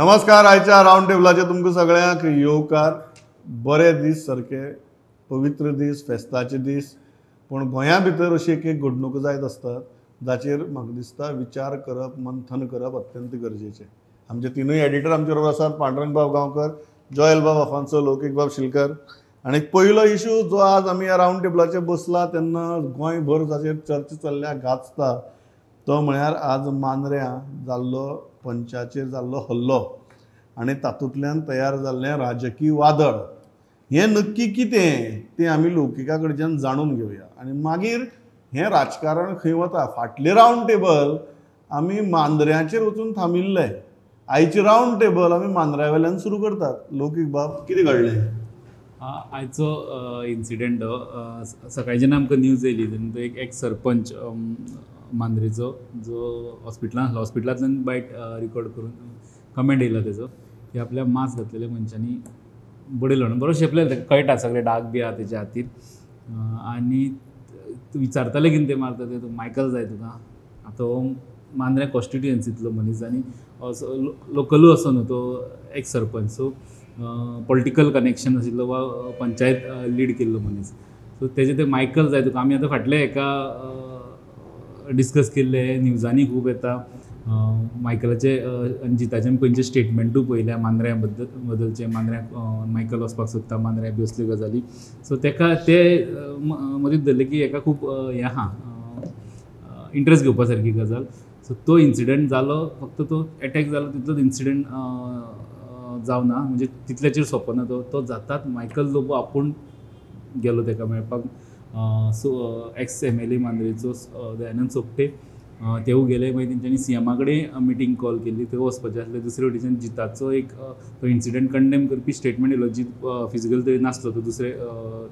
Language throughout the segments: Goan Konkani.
नमस्कार. आयच्या रावंड टेबलाचे तुमकां सगळ्यांक येवकार. बरे दीस, सारके पवित्र दीस, फेस्ताचे दीस. पूण गोंया भितर अशी एक एक घडणुको जायत आसतात जाचेर म्हाका दिसता विचार करप, मंथन करप अत्यंत गरजेचें. आमचे तिनूय एडिटर आमचे बरोबर आसात, पांडुरंगबाब गांवकर, जॉयलबाब अफान्सो, लौकीकबाब शिलकर. आनी पयलो इशू जो आज आमी ह्या रावंड टेबलाचेर बसला तेन्ना गोंयभर जाचेर चर्चा चल्ल्या, गाजता, तो म्हळ्यार आज मांद्र्यां जाल्लो पंचाचेर जाल्लो हल्लो आनी तातूंतल्यान तयार जाल्लें राजकीय वादळ. हें नक्की कितें तें आमी लौकिका कडच्यान जाणून घेवया आनी मागीर हें राजकारण खंय वता. फाटलें रावंड टेबल आमी मांद्र्यांचेर वचून थांबिल्ले, आयचें रावंड टेबल आमी मांद्र्या वेल्यान सुरू करतात. लौकीक बाब, कितें घडलें? आयचो इन्सिडंट सकाळी जेन्ना आमकां न्यूज येयली तेन्ना तो एक एक्स सरपंच मांद्रेचो जो हॉस्पिटलान आसलो, हॉस्पिटलांतल्यान बायट रिकॉर्ड करून कमेंट येयला तेजो की आपल्या मास्क घातलेल्या मनशांनी बडयलो म्हणून. बरो शेपलेलो, ताका कळटा सगळे डाग बी आहा तेज्या हातीर. आनी विचारताले कितें ते मारता ते, मायकल जाय तुका. आतां हो मांद्रे कॉन्स्टिट्युएन्सींतलो मनीस आनी असो लोकलूय असो न्हू, तो x sarpanch, so political connection आशिल्लो वा पंचायत लीड केल्लो मनीस. सो तेजे ते मायकल जाय तुका. आमी आतां फाटले एका डिस्कस केल्ले, न्यूजांनी खूब येता मायकलाचे आनी जिताचे पयलींचे स्टेटमेंटूय पळयल्या मांद्र्या बद्दलचे, मांद्र्याक मायकल वचपाक सोदता, मांद्र्या बी असल्यो गजाली. सो तेका ते मदींच धरलें की हेका खूब हें आहा, इंट्रस्ट घेवपा सारकी गजाल. सो तो इन्सिडंट जालो, फक्त तो एटॅक जालो तितलोच इन्सिडंट जावना, म्हणजे तितल्याचेर सोंपना तो. तो जातात मायकल लोबो आपूण गेलो तेका मेळपाक, so ex M L A मांद्रेचो दयानंद सोपटे तेवूय गेले. मागीर तेंच्यांनी सीएमा कडेन मिटींग कॉल केल्ली, थंय वचपाचें आसलें. दुसरे वटेच्यान जिताचो एक तो इन्सिडंट कंडेम करपी स्टेटमेंट येयलो. जीत फिजिकल थंय नासलो, तो दुसरे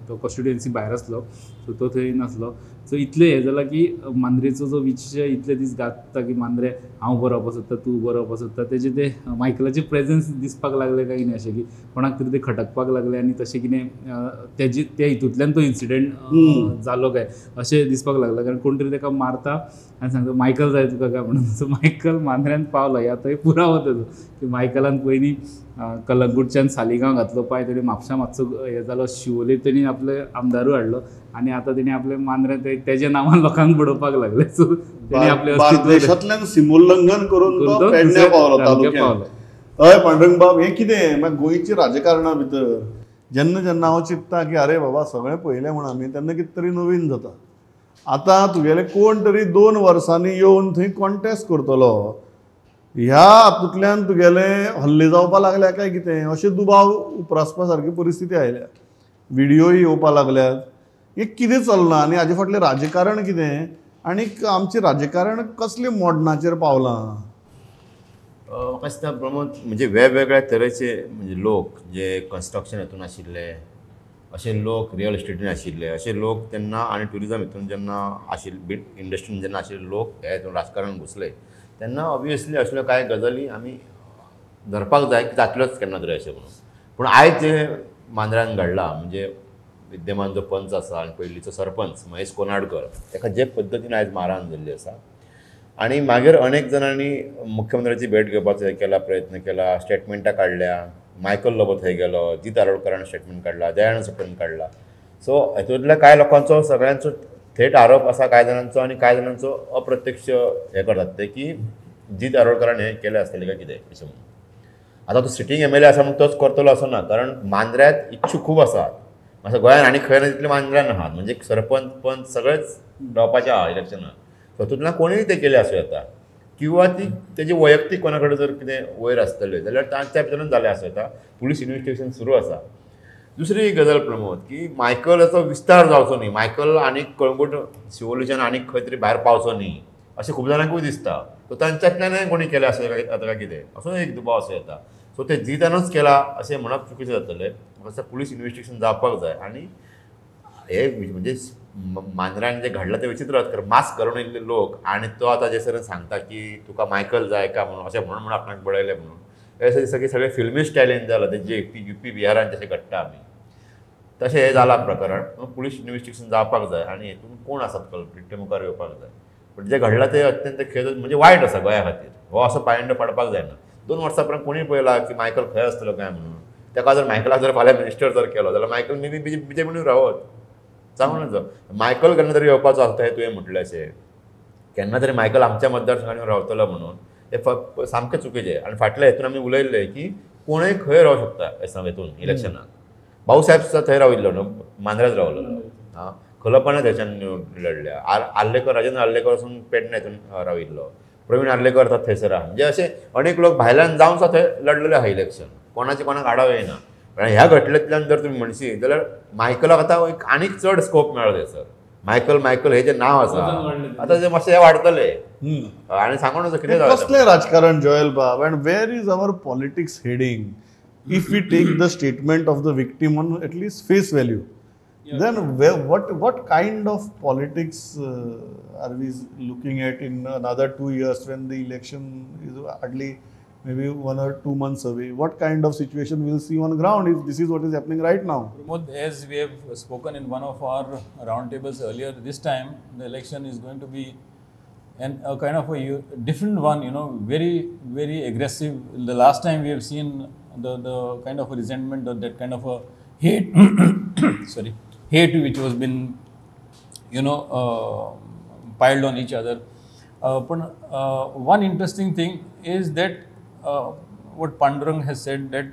तो कॉन्स्टिट्युएन्सी भायर आसलो, सो तो थंय नासलो. सो इतलें हें जालां की मांद्रेचो जो विशय इतले दीस गाजता की मांद्रे हांव बरो वचपाक सोदता, तूं बरो वचपाक सोदता, तेजें ते मायकलाचें प्रेजन्स दिसपाक लागलें काय कितें, अशें की कोणाक तरी ते खटकपाक लागलें आनी तशें कितें तेजे ते हितूंतल्यान तो इन्सिडंट जालो काय अशें दिसपाक लागलें. कारण कोण तरी ताका मारता आनी सांगता मायकल जाय तुका काय म्हणून. सो मायकल मांद्र्यान पावलो, ह्या थंय पुरावो तेजो की मायकलान पयलीं कलंगूटच्यान सालिगांव घातलो पांय, तेणी म्हापशा मातसो हें जालो, शिवोले तेणी आपले आमदारूय हाडलो आनी आतां तेणी आपले मांद्रे तेज्या नांवान लोकांक बडोवपाक लागले. सो तेणी आपले देशांतल्यान सीमोल्लंघन करून तो पेडण्या पावलो, तालुक्यांत. हय पांडुरंगबाब, हें कितें मागीर गोंयच्या राजकारणा भितर जेन्ना जेन्ना हांव चिंतता की अरे बाबा सगळें पळयलें म्हूण आमी, तेन्ना कितें तरी नवीन जाता. आतां तुगेले कोण तरी 2 वर्सांनी येवन थंय कॉन्टेस्ट करतलो, ह्या हातूंतल्यान तुगेले हल्ले जावपा लागल्या काय कितें अशे दुबाव उप्रासपा सारकी परिस्थिती आयल्या. व्हिडियोय येवपा लागल्यात. हें कितें चल्लां आनी हाजे फाटलें राजकारण कितें आनी आमचें राजकारण कसले मोडणाचेर पावलां? म्हाका दिसता प्रमोद, म्हणजे वेगवेगळ्या तरेचे म्हणजे लोक जे कन्स्ट्रक्शन हितून आशिल्ले, अशे लोक रियल इस्टेटीन आशिल्ले, अशे लोक तेन्ना आनी ट्युरिजम हितून जेन्ना आशिल्ले, इंडस्ट्रीन जेन्ना आशिल्ले लोक हे हितून राजकारण घुसले तेन्ना ऑब्वियसली असल्यो कांय गजाली आमी धरपाक जाय की जातल्योच केन्ना तरी अशें म्हणून. पूण आयज जें मांद्र्यान घडलां, म्हणजे विद्यमान जो पंच आसा आनी पयलींचो सरपंच महेश कोनाडकर, ताका जे पद्दतीन आयज मारहाण जाल्ली आसा आनी मागीर अनेक जाणांनी मुख्यमंत्र्याची भेट घेवपाचो हें केला, प्रयत्न केला, स्टेटमेंटां काडल्या, मायकल लोबो थंय गेलो, जीत आरोडकरान स्टेटमेंट काडला, दयानंद सोपटेन काडला. सो हेतूंतल्या कांय लोकांचो सगळ्यांचो थेट आरोप आसा कांय जाणांचो आनी कांय जाणांचो अप्रत्यक्ष हें करतात ते की जीत आरोडकरान हें केलें आसतलें काय कितें अशें म्हणून. आतां तो सिटींग एम एल ए आसा म्हणून तोच करतलो असो ना, कारण मांद्र्यांत इच्छूक खूब आसात. मातसो गोंयान आनी खंय ना तितले मांद्र्यान आहात, म्हणजे सरपंच पंच सगळेच रावपाचे आहा इलेक्शनाक. तातूंतल्यान कोणूय तें केलें आसूं येता किंवा ती तेजी वैयक्तीक कोणा कडेन जर कितें वयर आसतलें जाल्यार तांच्या भितरूच जालें आसूं येता. पुलीस इन्वेस्टिगेशन सुरू आसा. दुसरी एक गजाल प्रमोद, की मायकलाचो विस्तार जावचो न्ही, मायकल आनी कळंगूट शिवोलेच्यान आनी खंय तरी भायर पावचो न्ही अशें खूब जाणांकूय दिसता. सो तांच्यांतल्यानय कोणी केलें आसूं येता काय कितें असो एक दुबाव आसूं येता. सो ते जितानूच केला अशें म्हणप चुकीचें जातलें. म्हाका दिसता पुलीस इन्वेस्टिगेशन जावपाक जाय आनी हे म्हणजे मांद्र्यान जें घडलां तें विचित्र, कारण मास्क घालून येयल्ले लोक आनी तो आतां जे सर सांगता की तुका मायकल जाय का म्हणून अशें म्हणून म्हणून आपणाक बडयलें म्हणून, अशें दिसता की सगळें फिल्मी स्टायलीन जालां तें, जे युपी बिहारान जशें घडटा आमी तशें हें जालां प्रकरण. पुलीस इन्वेस्टिगेशन जावपाक जाय आनी हेतून कोण आसात कल्प्रीट ते मुखार येवपाक जाय. पूण जें घडलां तें अत्यंत खेद म्हणजे वायट आसा गोंया खातीर. हो असो पायंडो पडपाक जायना. 2 वर्सां पर्यंत कोणी पळयला की मायकल खंय आसतलो काय म्हणून. ताका जर मायकलाक जर फाल्यां मिनिस्टर जर केलो जाल्यार मायकल मे बी बीजेपीनूय रावत, सांगू नजो. मायकल केन्ना तरी येवपाचो आसता हें तुवें म्हटलें अशें, केन्ना तरी मायकल आमच्या मतदारसंघान रावतलो म्हणून, हें सामकें चुकीचें. आनी फाटल्या हेतून आमी उलयल्ले की कोणूय खंय रावंक शकता हेतून इलेक्शनाक. भाऊसाहेब सुद्दां थंय राविल्लो न्हू, मांद्र्याच रावलो. आं, खलपणां थंयच्यान लडल्या. आर्लेकर, राजेंद्र आर्लेकर वचून पेडणे हितून राविल्लो, प्रवीण आर्लेकर आतां थंयसर आहा. म्हणजे अशे अनेक लोक भायल्यान जावन सुद्दां थंय लडलेले आहा इलेक्शन, कोणाचे कोणाक आडाव येना. आनी ह्या घटनेंतल्यान जर तुमी म्हणशी जाल्यार मायकलाक आतां एक आनीक चड स्कोप मेळ्ळो थंयसर. मायकल मायकल हे जे नांव आसा आतां ते मातशें वाडटलें आनी सांगू नजो कितें जाता. कसलें राजकारण जोएल बाब, and where is our politics heading? If we take the statement of the victim on at least face value, then what kind of politics are we looking at in another 2 years when the election is hardly maybe 1 or 2 months away? What kind of situation we'll see on ground if this is what is happening right now? Pramod, as we have spoken in one of our roundtables earlier, this time the election is going to be a kind of a different one, you know, very, very aggressive. The last time we have seen the kind of a resentment or that kind of a hate, sorry, hate which was been, you know, piled on each other. But one interesting thing is that what Pandurang has said, that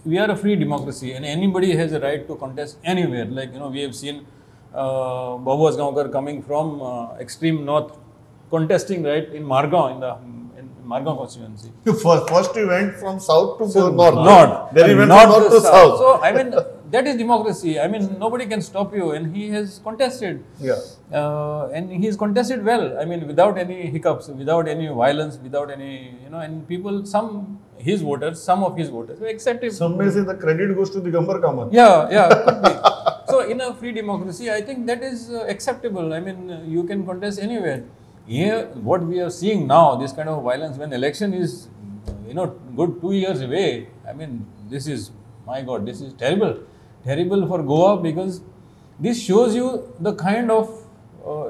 we are a free democracy and anybody has a right to contest anywhere. Like, you know, we have seen Babu Azgaonkar coming from extreme north, contesting right in Margao, in the Margao constituency. First he went from south to north. North. Then he went from north to south. So, I mean, that is democracy. I mean, nobody can stop you, and he has contested. Yeah. And he has contested well. I mean, without any hiccups, without any violence, without any, you know, and people, some of his voters accept him. Some may say the credit goes to Digambar Kamath. Yeah, yeah, could be. So, in a free democracy, I think that is acceptable. I mean, you can contest anywhere. Here, what we are seeing now, this kind of violence, when election is, you know, good 2 years away, I mean, this is, my God, this is terrible. Terrible for Goa, because this shows you the kind of,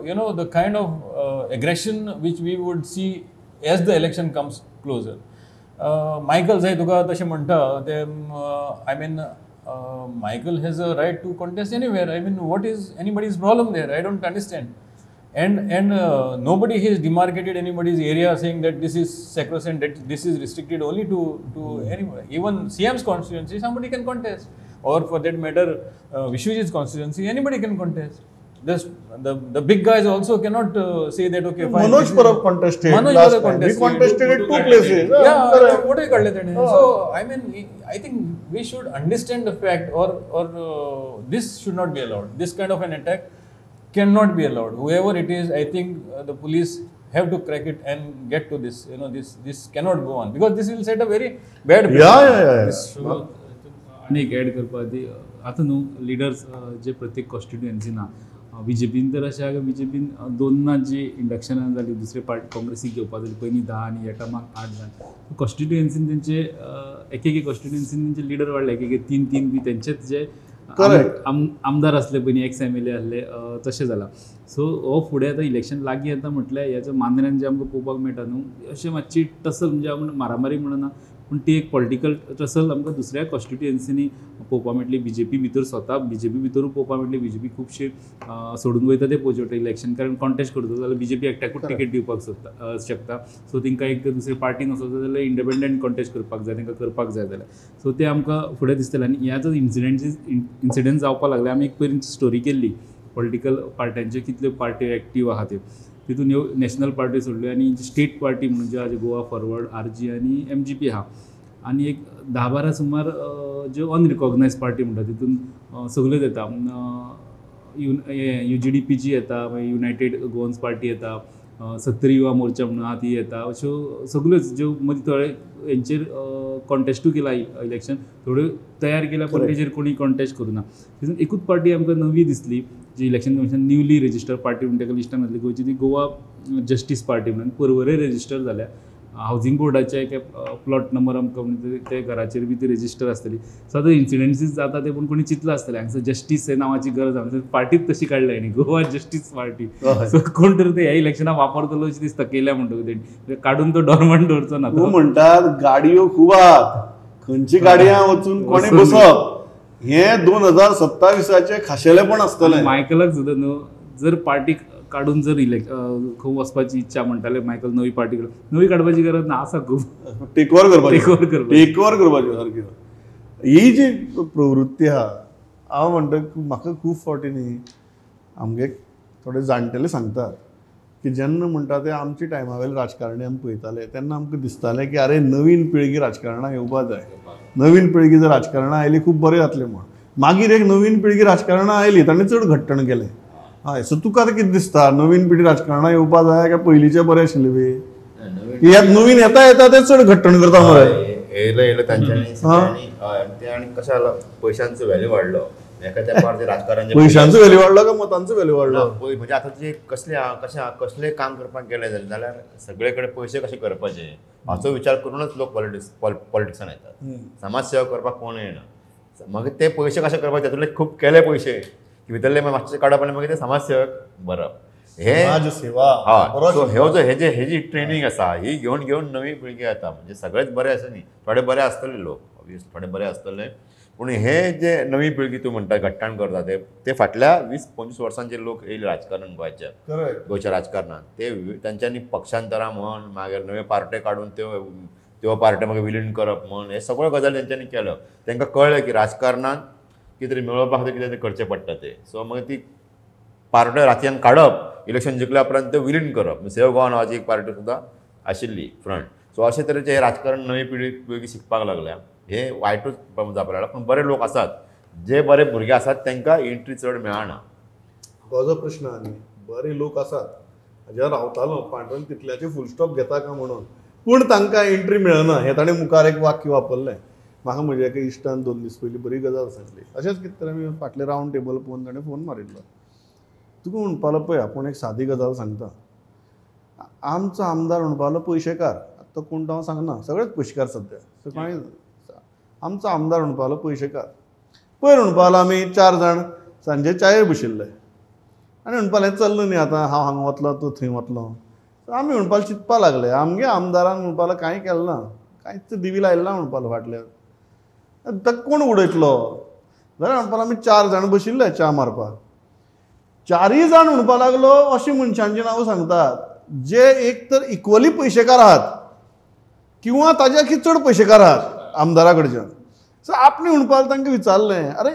you know, the kind of aggression which we would see as the election comes closer. Michael zai tuka tashe manta, I mean, Michael has a right to contest anywhere. I mean, what is anybody's problem there? I don't understand. And nobody has demarcated anybody's area saying that this is sacrosanct, that this is restricted only to anybody. Even CM's constituency, somebody can contest. Or for that matter, Vishwajit's constituency, anybody can contest. The big guys also cannot say that, okay, fine. Manoj Parab contested. Manoj Parab contested. He contested at 2 places. Yeah, what do you call it? So, I mean, I think we should understand the fact, or this should not be allowed. This kind of an attack cannot be allowed. Whoever it is, I think the police have to crack it and get to this. You know, this cannot go on, because this will set a very bad precedent. Yeah. आनी एक एड करपा ती आतां न्हू लिडर्स जे प्रत्येक कॉन्स्टिट्युएन्सी ना, बीजेपीन तर अशें आहा, बीजेपीन 2 ना जी इंडक्शनां जाली दुसरे पार्टी काँग्रेसीक घेवपा जाली, पयलीं 10 आनी ह्या टायमाक 8 जाण. कॉन्स्टिट्युएन्सीन तेंचे एक एक कॉन्स्टिट्युएन्सीन तेंचे लिडर वाडले, एक एक 3-3 बी तेंचेच जे आमदार आसले पयलीं, एक्स एम एल ए आसले, तशें जालां. सो हो फुडें आतां इलेक्शन लागीं येता म्हटल्यार ह्याच्या मांद्र्यान जें आमकां पळोवपाक मेळटा न्हू, अशें मातशी टसल, म्हणजे आपूण मारामारी म्हणना, पूण ती एक पॉलिटिकल टसल आमकां दुसऱ्या कॉन्स्टिट्युएन्सीनी पळोवपाक मेळटली. बीजेपी भितर स्वता बीजेपी भितरूय पळोवपाक मेळटली. बीजेपी खुबशी सोडून वयता ते पळोवचे पडटा इलेक्शन, कारण कॉन्टेस्ट करता जाल्यार बीजेपी एकट्याकूच टिकेट दिवपाक शकता. सो तांकां एक दुसरी पार्टीन वचत जाल्यार इंडिपेंडंट कॉन्टेस्ट करपाक जाय, तांकां करपाक जाय जाल्यार. सो ते आमकां फुडें दिसतलें. आनी ह्या जर इन्सिडंट जावपाक लागले, आमी एक पयलीं स्टोरी केल्ली पॉलिटिकल पार्ट्यांच्यो कितल्यो पार्ट्यो एक्टीव आहा त्यो, तितून ह्यो नॅशनल पार्टी सोडल्यो आनी स्टेट पार्टी म्हणून ज्यो आहा, गोवा फॉरवर्ड, आर जी आनी एम जी पी आहा, आनी एक 10-12 सुमार ज्यो अनरिकॉग्नायज पार्टी म्हणटा तितून सगल्योच येता. You G D P G येता, मागीर युनायटेड गोवन्स पार्टी येता, सत्तरी युवा मोर्चा म्हणून आहा ती येता. अश्यो सगल्योच ज्यो मदीं थोडे हेंचेर कॉन्टेस्टूय केला इलेक्शन, थोड्यो तयार केल्या पण तेजेर कोणी कॉन्टेस्ट करूं ना. तितून एकूच पार्टी आमकां नवी दिसली जी election commission newly registered party म्हणून ताका लिस्टान घातली गोंयची, ती गोवा जस्टीस पार्टी म्हणून पर्वरे रजिस्टर जाल्या. हावजींग बोर्डाचे एक प्लॉट नंबर आमकां ते घराचेर बी ती रेजिस्टर आसतली. सो आतां इन्सिडंसीस जाता ते पूण कोणी चिंतलां आसतलें हांगसर जस्टीस हे नांवाची गरज आसा, पार्टीच तशी काडल्या न्ही, गोवा जस्टीस पार्टी. सो कोण तरी ते ह्या इलेक्शनाक वापरतलो अशें दिसता केल्या म्हणटकूच तेणी काडून तो डॉर्मंट दवरचो ना. तूं म्हणटात गाडयो खूब आहात, खंयची गाडयां वचून कोणी बसप हें 2027 खाशेलेपण आसतलें. मायकलाक सुद्दां न्हू जर पार्टी काडून जर खंय वचपाची इच्छा म्हणटाले मायकल, नवी पार्टी नवी काडपाची गरज ना, आसा खूब टेक ओवर करपाची, टेक ओवर करपाची सारकी ही जी प्रवृत्ती आहा. हांव म्हणटा म्हाका खूब फावटी न्ही आमगे थोडे जाणटेले सांगतात की जेन्ना म्हणटा ते आमच्या टायमा वयले राजकारणी आमी पळयताले तेन्ना आमकां दिसतालें की अरे नवीन पिळगी राजकारणाक येवपा जाय, नवीन पिळगी जर राजकारणाक आयली खूब बरें जातलें म्हूण. मागीर एक नवीन पिळगी राजकारणाक आयली ताणें चड घट्टण केलें. हय, सो तुका आतां कितें दिसता, नवीन पिळगी राजकारणाक येवपा जाय काय पयलींचें बरें आशिल्लें बी? ह्यात नवीन येता येता ते चड घट्टण करता मरे. येयलें येयलें तांच्यांनी ते, आनी कशें जालां पयशांचो व्हॅल्यू वाडलो एका तेंपार ते राजकारणाचे पयशांचो व्हॅल्यू वाडलो काय मतांचो व्हॅल्यू वाडलो? म्हणजे आतां जे कसले कशें कसलें काम करपाक गेले जाल्यार सगळे कडेन पयशे कशे करपाचे हाचो विचार करूनच लोक पॉलिटिक्सान येतात. समाज सेवा करपाक कोण येना. मागीर ते पयशे कशे करपाचे तातूंतले खूब केले पयशे भितरले मातशे काडप आनी मागीर ते समाजसेवक भरप. हे समाजसेवा हय, सो ह्यो जो हेजे हेजी ट्रेनींग आसा ही घेवन घेवन नवी पिळगी येता. म्हणजे सगळेच बरे आसा न्ही, थोडे बरे आसतले लोक ऑब्वियसली, थोडे बरे आसतले, पूण हे जे नवी पिळगी तूं म्हणटा घट्टाण करता ते फाटल्या 20-25 वर्सां जे लोक येयले राजकारण गोंयच्या, गोंयच्या राजकारणान ते तांच्यांनी पक्षांतरां म्हण, मागीर नव्यो पार्ट्यो काडून त्यो त्यो पार्ट्यो मागीर विलीन करप म्हण, हे सगळ्यो गजाली तेंच्यांनी केल्यो. तांकां कळ्ळें की राजकारणान कितें तरी मेळोवपा खातीर कितें तरी करचें पडटा तें. सो मागीर ती पार्ट्यो रातयान काडप, इलेक्शन जिखल्या उपरांत त्यो विलीन करप. सेव गोवा नांवाची एक पार्टी सुद्दां आशिल्ली फ्रंट. सो अशे तरेचें हें राजकारण नवी पिळगी शिकपाक लागल्या. हे वायटूच जावपाक लागला, पूण बरे लोक आसात, जे बरे भुरगे आसात तांकां एंट्री चड मेळना. म्हजो प्रश्न आनी बरे लोक आसात जेन्ना रावतालो पांडुरंग तितल्याचे फूल स्टॉप घेता काय म्हणून, पूण तांकां एंट्री मेळना हें ताणें मुखार एक वाक्य वापरलें. म्हाका म्हज्या एका इश्टान 2 दीस पयलीं बरी गजाल सांगली. अशेंच कितें तरी आमी फाटले रावंड टेबल पळोवन ताणें फोन मारिल्लो. तुका म्हणपाक लागलो पळय आपूण एक सादी गजाल सांगता, आमचो आमदार म्हणपाक लागलो पयशेकार, आतां कोण तो हांव सांगना, सगळेच पयशेकार सद्या, सकाळी आमचो आमदार म्हणपाक लागलो पयशेकार. पयर म्हणपाक लागलो आमी 4 जाण सांजे चाये बशिल्ले आनी म्हणपाक लागलें चल्लो न्ही आतां हांव हांगा वतलो तूं थंय वतलो. आमी म्हणपाक चिंतपाक लागले आमगे आमदारान म्हणपाक लागलो कांय केलें ना, कांयच दिवी लायलें ना म्हणपाक लागलो फाटल्यान, ताका कोण उडयतलो. जाल्यार म्हणपाक आमी 4 जाण बशिल्ले च्या मारपाक, 4य जाण म्हणपाक लागलो अशी मनशांची नांवां सांगतात जे एक तर इक्वली पयशेकार आहात किंवा ताज्याकी चड पयशेकार आहात आमदारा कडच्यान. सो आपणें म्हणपाक तांकां विचारलें, अरे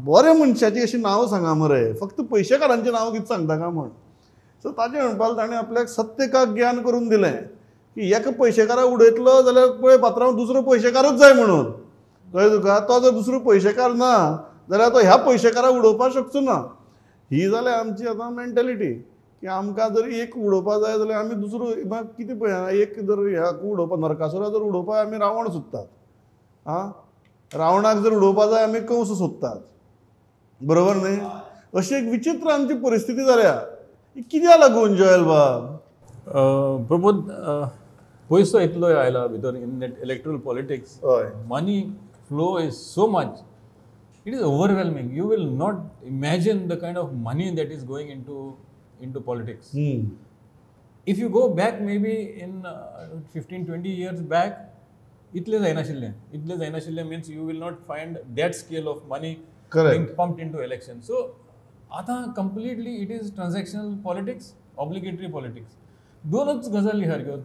बऱ्या मनशाची अशी नांवां सांगा मरे, फक्त पयशेकारांची नांवां कितें सांगता काय म्हण. सो ताजें म्हणपाक ताणें आपल्याक सत्य का ज्ञान करून दिलें की एका पयशेकाराक उडयतलो जाल्यार पळय पात्रांव दुसरो पयशेकारूच जाय म्हणून, कळ्ळें तुका, तो जर दुसरो पयशेकार ना जाल्यार तो ह्या पयशेकाराक उडोवपाक शकचो ना. ही जाल्या आमची आतां मेंटेलिटी की आमकां जर एक उडोवपा जाय जाल्यार आमी दुसरो कितें पळय, एक जर ह्या उडोवपा नरकासुरा जर उडोवपा आमी रावण सोदतात, आं रावणाक जर उडोवपा जाय आमी कंस सोदतात, बरोबर न्ही? अशी एक विचित्र आमची परिस्थिती जाल्या. कित्याक लागून जोयल बाब? प्रमोद, पयसो इतलो आयला भितर इन that electoral politics, हय, money flow is so much, it is overwhelming. You will not imagine the kind of money that is going into politics. If you go back maybe in 15-20 years back, इतले जायनाशिल्लें, इतले जायनाशिल्लें means you will not find that scale of money being pumped into election. So आतां completely it is transactional politics, obligatory politics. दोनच गजाली सारक्यो,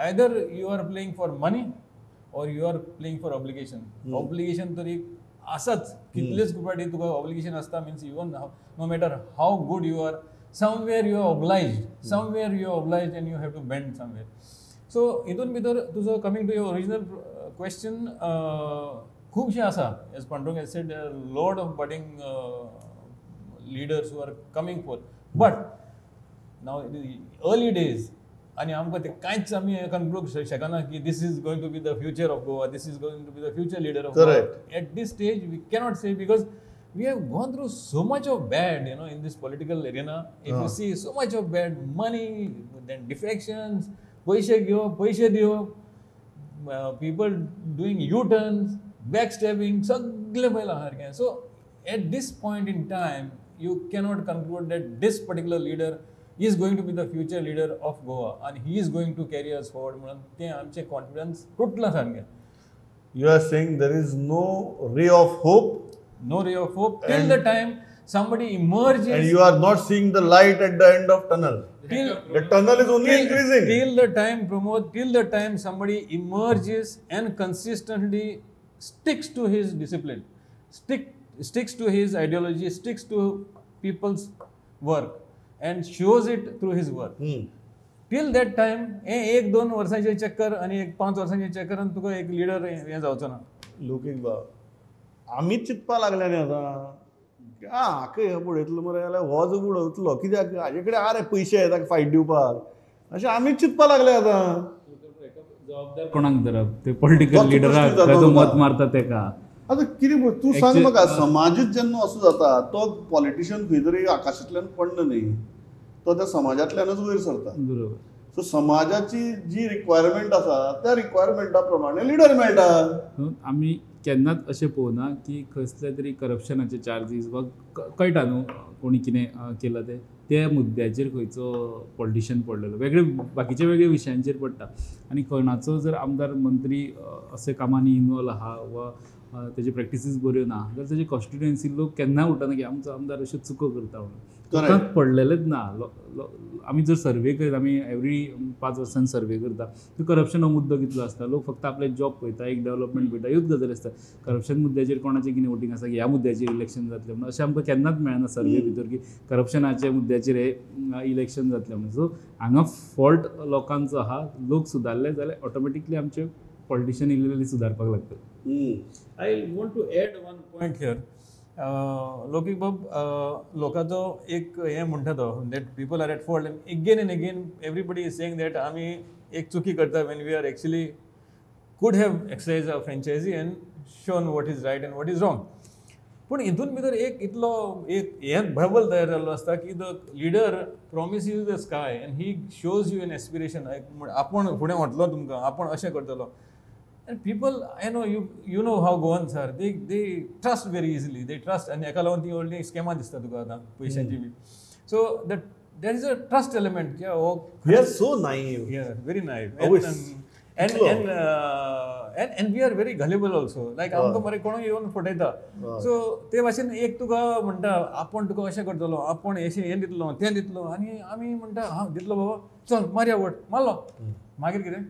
either you are playing for money or you are playing for obligation. Obligation तरी आसाच, कितलेच फावटी तुका ऑब्लिगेशन आसता, means even no matter how good you are, somewhere you are obliged, somewhere you are obliged and you have to bend somewhere. So हितून भितर तुजो coming to your original question, खुबशें आसा. As Pandurang has said, lot of budding leaders who are coming forth, but now early days आनी आमकां ते कांयच आमी कन्क्लूड शकना की this is going to be the future of Goa, this is going to be the future leader of Goa. At this stage we cannot say, because we have gone through so much of bad, you know, in this political arena. If you see so much of bad money, then defections, पयशे घेवप, पयशे दिवप, people doing U turns, back stabbing, सगळें पळयलां सारकें. So at this point in time you cannot conclude that this particular leader is going to be the future leader of Goa and he is going to carry us forward म्हणून तें आमचें कॉन्फिडन्स तुटलां सारकें. You are saying there is no ray of hope. No ray of hope till the time somebody emerges. And you are not seeing the light at the end of tunnel. Till the tunnel is only increasing. Till the time, Pramod, till the time somebody emerges and consistently sticks to his discipline, sticks to his ideology, sticks to people's work and shows it through his work. Till that time, हे 1-2 वर्सांचे चक्कर आनी 1-5 वर्सांचे चक्कर आनी तुका एक लिडर हें जावचो ना. लुकींग बाब, आमी चिंतपा लागले न्ही आतां, हाका हे बुडयतलो मरे जाल्यार हो जो बुडयतलो कित्याक हाजे कडेन आरे पयशे ताका फायट दिवपाक, अशें आमी चिंतपा लागले आतां. जबाबदार कोणाक धरप? ते पॉलिटिकल लिडराक जो मत मारता तेका. आतां कितें तूं सांग म्हाका, समाजूच जेन्ना असो जाता तो पॉलिटिशियन खंय तरी आकाशांतल्यान पडना न्ही, तो त्या समाजांतल्यानच वयर सरता. बरोबर. सो समाजाची जी रिक्वायरमेंट आसा त्या रिक्वायरमेंटा प्रमाणे लिडर मेळटा. आमी केन्नाच अशें पळोवना की कसले तरी करप्शनाचे चार्जीस वा कळटा न्हू कोणी कितें केलां तें, त्या मुद्द्याचेर खंयचो पॉलिटिशियन पडलेलो, वेगळे बाकीचे वेगळे विशयांचेर पडटा. आनी कोणाचो जर आमदार मंत्री अशे कामांनी इनवॉल्व आहा वा तेजे प्रॅक्टिसीस बऱ्यो ना जाल्यार तेजे कॉन्स्टिट्युएन्सी लोक केन्ना उठना की आमचो आमदार अश्यो चुको करता म्हणून. लोकांक पडलेलेच ना. आमी जर सर्वे करीत, आमी एवरी 5 वर्सांनी सर्वे करता, तो करप्शन हो मुद्दो कितलो आसता, लोक फक्त आपले जॉब पळयता, एक डेवलपमेंट पळयता, ह्योच गजाली आसता. करप्शन मुद्द्याचेर कोणाचें कितें वोटींग आसा की ह्या मुद्द्याचेर इलेक्शन जातलें म्हणून अशें आमकां केन्नाच मेळना सर्वे भितर की करप्शनाच्या मुद्द्याचेर हे इलेक्शन जातलें म्हणून. सो हांगा फॉल्ट लोकांचो आहा, लोक सुदारले जाल्यार ऑटोमॅटिकली आमचे पॉलिटिशियन इल्ले सुदारपाक लागतले. I want to add one point here. Loukik बाब, लोकांचो एक हें म्हणटा तो that people are at fault and again and again everybody is saying that आमी एक चुकी करता when we are actually could have exercise a franchise and shown what is right and what is wrong. पूण हितून भितर एक इतलो एक हें बबल तयार जाल्लो आसता की the leader promise you the sky and he shows you an aspiration, आपूण फुडें वतलो तुमकां, आपूण अशें करतलो. And people, I know you know how Goans are. They trust very easily. They trust, and एका लागून ती व्हडली स्कॅमां दिसता तुका आतां पयशांची बी. So that there is a trust element. Yeah, oh, we are so naive. Yeah, very naive. And we are very gullible also. Like आमकां मरे कोणूय येवन फटयता. So ते भाशेन एक तुका म्हणटा आपूण तुका अशें करतलो, आपूण अशें हें दितलो तें दितलो, आनी आमी म्हणटा हांव दितलो बाबा, चल मारया वोट, मारलो, मागीर कितें?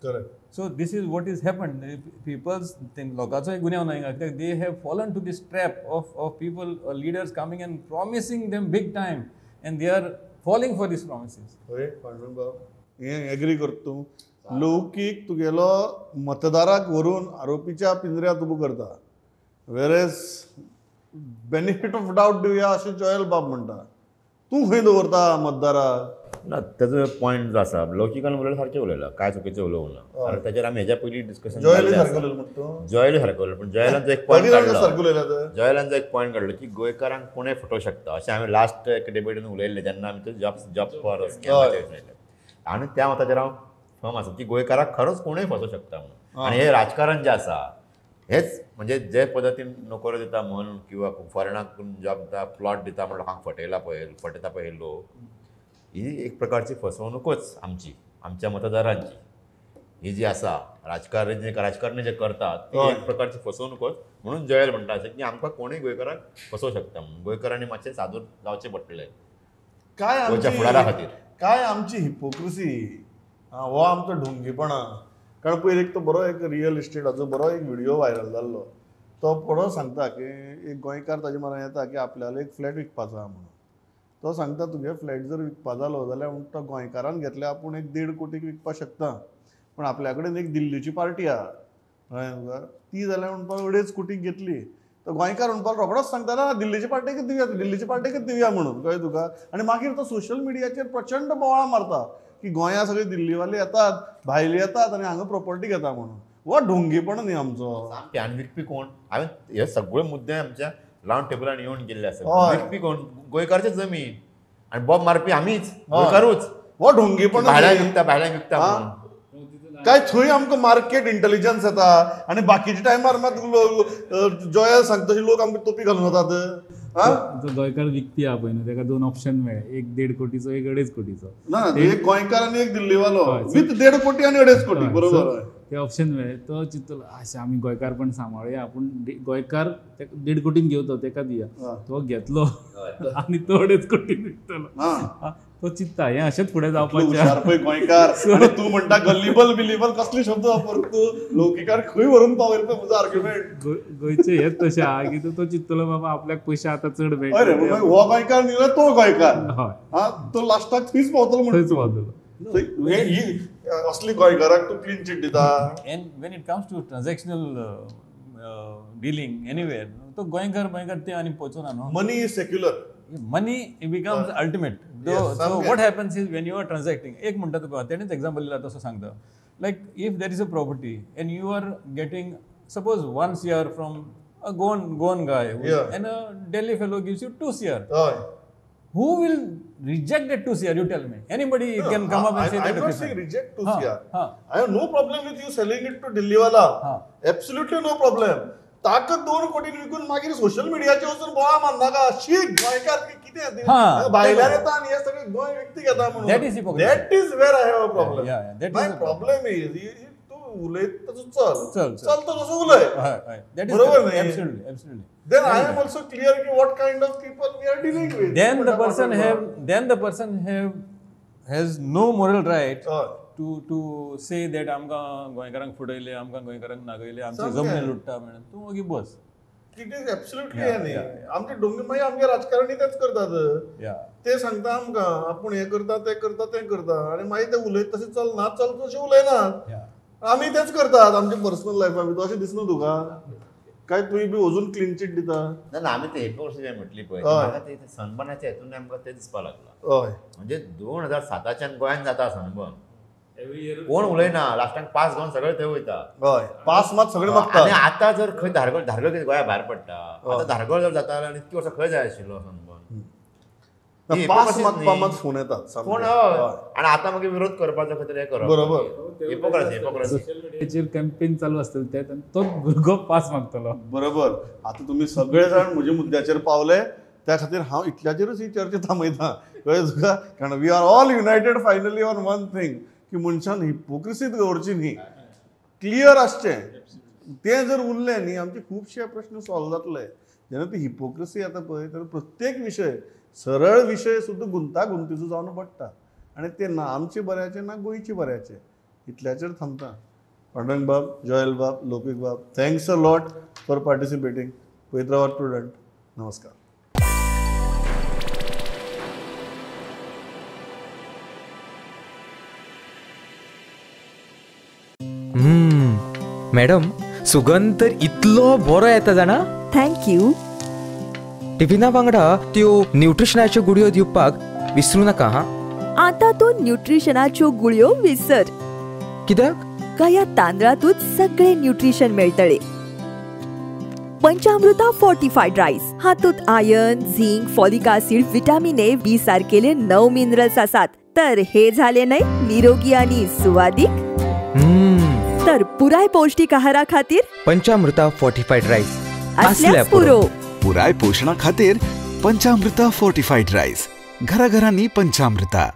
Correct. So this is what is happened. People's लोकांचोय गुन्यांव ना हिंगा, कित्याक they have fallen to this trap of people leaders coming and promising them big time and they are falling for these promises. हय पांडुरंग बाब, हें एग्री करता तूं. लौकीक तुगेलो मतदाराक व्हरून आरोपीच्या पिंजऱ्यांत उबो करता, वेरेज बेनिफीट ऑफ डावट दिवया अशें जोयल बाब म्हणटा. तूं खंय दवरता मतदाराक? ना, तेजो पॉयंट जो आसा लौकिकान उलयला सारकें उलयला, कांय चुकीचें उलोवंक ना. कारण ताचेर आमी हेज्या पयलीं डिस्कशन जोयलूय सारकें उलयला म्हणटा तूं? जोयलूय सारकें उलयला, पूण जोयलान जो एक पॉयंट काडलो, जोयलान जो एक पॉयंट काडलो की गोंयकारांक कोणूय फटोवंक शकता, अशें आमी लास्ट एका डिबेटीन उलयल्लें जेन्ना आमी तो जॉब फॉर स्कॅमाचेर उलयल्लें. आनी त्या मताचेर हांव फर्म आसा की गोंयकारांक खरोच कोणूय फसोवंक शकता म्हणून. आनी हें राजकारण जें आसा हेच म्हणजे जे पद्दतीन नोकऱ्यो दिता म्हूण किंवा फॉरेनाक जॉब दिता, प्लॉट दिता म्हण लोकांक फटयला पळय, फटयता पळय लोक, ही एक प्रकारची फसवणूकच आमची, आमच्या मतदारांची ही जी आसा राजकारणी जे करतात ती एक प्रकारची फसवणूकच. म्हणून जयल म्हणटा अशें की आमकां कोणूय गोंयकारांक फसोवंक शकता म्हणून गोंयकारांनी मातशें सादूर जावचें पडटलें काय गोंयच्या फुडारा खातीर. काय आमची हिपोक्रिसी हो आमचो ढोंगीपणा. कारण पयर एक तो बरो एक रियल इस्टेटाचो बरो एक व्हिडियो व्हायरल जाल्लो, तो बरो सांगता की एक गोंयकार ताजे मरण येता की आपल्याला एक फ्लॅट विकपाचो आहा म्हणून. तो सांगता तुगे फ्लॅट जर विकपा जालो जाल्यार तो गोंयकारान घेतल्या आपूण 1.5 कोटीक विकपाक शकता, पूण आपल्या कडेन एक दिल्लीची पार्टी आहा कळ्ळें, ती जाल्यार म्हणपाक 2.5 कोटीक घेतली. तो गोंयकार म्हणपाक रोखडोच सांगता ना दिल्लीची पार्टीकच दिवया, दिल्लीची पार्टीकच दिवया म्हणून, कळ्ळें तुका. आनी मागीर तो सोशल मिडियाचेर प्रचंड बोवाळ मारता की गोंया सगळे दिल्लीवाले येतात, भायले येतात आनी हांगा प्रॉपर्टी घेता म्हणून. हो ढोंगीपणा न्ही आमचो. सामकें. आनी विकपी कोण? हांवें हे सगळे मुद्दे आमच्या रावंड टेबलान येवन गेल्ले आसा. विकपी कोण? गोंयकारचे जमीन, आनी बॉम्ब मारपी आमीच, गोंयकारूच. हो ढोंगीपण भायल्यान विकता, भायल्यान विकता काय थंय आमकां मार्केट इंटेलिजन्स येता आनी बाकीच्या टायमार मात जॉयल सांगता तशे लोक आमकां तोपी घालून वतात. जो गोंयकार विकपी आहा पळय न्हू तेका 2 ऑप्शन मेळ्ळे, एक 1.5 कोटीचो, एक 2.5 कोटीचो. ना एक गोंयकार आनी एक दिल्लीवालो विथ 1.5 कोटी आनी 2.5 कोटी, बरोबर. ते ऑप्शन मेळ्ळे. तो चिंतलो अशें आमी गोंयकार पण सांबाळुया, आपूण गोंयकार 1.5 कोटीन घेवतो तेका दिया, तो घेतलो आनी तो 2.5 कोटीन विकतलो. तो चिंता हें अशेंच फुडें जावपाचें. गोंयकार तूं म्हणटा गल्लीबल बिलीबल कसले शब्द वापर तूं, लौकिकार खंय व्हरून पावयल पळय म्हजो आर्ग्युमेंट. गोंयचे हेच तशें आहा की तो चिंतलो बाबा आपल्याक पयशे आतां चड मेळटा, हो गोंयकार न्ही तो गोंयकार, तो लास्टाक थंयच पावतलो म्हणून थंयच पावतलो. ही असली गोंयकाराक तूं क्लीन चिट दिता. And when it comes to transactional dealing anywhere, तो गोंयकार गोंयकार ते आनी पोचना न्हू. Money is secular, money becomes ultimate. So what happens is when you are transacting, एक म्हणटा तुका तेणेच एक्झाम्पल दिला तसो सांगता, like if there is a property and you are getting suppose 1 CR from a Goan guy and a Delhi fellow gives you 2 CR, who will reject that 2 CR? You tell me. Anybody can come up and say that. I'm not saying reject 2 CR. I have no problem with you selling it to Delhiwala. Absolutely no problem. ताकद 2 कोटी विकून मागीर सोशल मिडियाचेर वचून बोळा मारनाका. शीक गोंयकार कितें भायल्यान येता आनी हे सगळे गोंय विकती घेता म्हणून. That is hypocrisy. That is where I have a problem. My problem is तूं उलयता तसो चल, चलता तसो उलय, बरोबर न्ही? Absolutely, absolutely. Then I am also clear ki what kind of people we are dealing with. Then the person has no moral right to say that आमकां गोंयकारांक फुडयले, आमकां गोंयकारांक नागयले, आमची जमनी लुट्टा म्हणून. तूं ओगी बस. It is absolutely न्ही. आमचे डोंगर मागीर आमगे राजकारणी तेच करतात, ते सांगता आमकां आपूण हें करता तें करता तें करता, आनी मागीर ते उलयता तशें चलना, चलता तशें उलयनात. आमी तेच करतात आमच्या पर्सनल लायफा भितर. अशें दिसना तुका काय तुवें बी अजून क्लीन चिट दिता? ना, आमी ते हिपोक्रेसी म्हटली पळय, म्हाका ते सनबर्नाच्या हेतून आमकां तें दिसपाक लागलां. हय, म्हणजे 2007च्यान गोंयांत जाता सनबर्न, कोण उलयना, लास्टाक पास घेवन सगळे थंय वयता. हय, पास मात सगळे मागता. आनी आतां जर खंय धारगळ, धारगळ कितें गोंया भायर पडटा, आतां धारगळ जर जाता जाल्यार इतकी वर्सां खंय जाय आशिल्लो सनबर्न? पास मागपा मात फोन येतात फोन. आनी आतां मागीर विरोध करपाचो खंय तरी हें करप, बरोबर. Hypocrisy, hypocrisy. सोशल मिडियाचेर कॅम्पेन चालू आसतलें तें, तो भुरगो पास मागतलो, बरोबर. आतां तुमी सगळे जाण म्हज्या मुद्द्याचेर पावले, त्या खातीर हांव इतल्याचेरूच ही चर्चा थांबयता. कळ्ळें तुका? कारण we are all united finally on one thing की मनशान हिपोक्रेसीत दवरची न्ही, क्लियर आसचें. तें जर उरलें न्ही आमचे खुबशे प्रश्न सॉल्व जातले. जेन्ना ती हिपोक्रेसी येता पळय तर प्रत्येक विशय सरळ विशय सुद्दां गुंतागुंतीचो जावन पडटा, आनी ते ना आमचे बऱ्याचे ना गोंयचे बऱ्याचे. इतल्याचेर थांबता. पांडुरंग बाब, जॉयल बाब, लोकीक बाब, thanks a lot for participating. पळयत रावात प्रुडंट. नमस्कार. मॅडम, सुगंध तर इतलो बरो येता जाणा. Thank you. टिफिना वांगडा त्यो न्यूट्रिशनाच्यो गुळयो दिवपाक विसरू नाका. हा, आतां तूं न्यूट्रिशनाच्यो गुळयो विसर. कित्याक? ह्या तांदळांतूच सगळे न्यूट्रिशन मेळटले. पंचामृता फोर्टिफायड रायस हातूंत iron, zinc, folic acid, vitamin A, B सारकेले 9 minerals आसात. तर हे झाले न्हय निरोगी आनी सुवादीक. तर पुराय पौष्टिक आहारा खातीर पंचामृता फोर्टिफायड रायस असल्याच पुरो. पुराय पोषणा खातीर पंचामृता फोर्टिफायड रायस, घराघरांनी पंचामृता.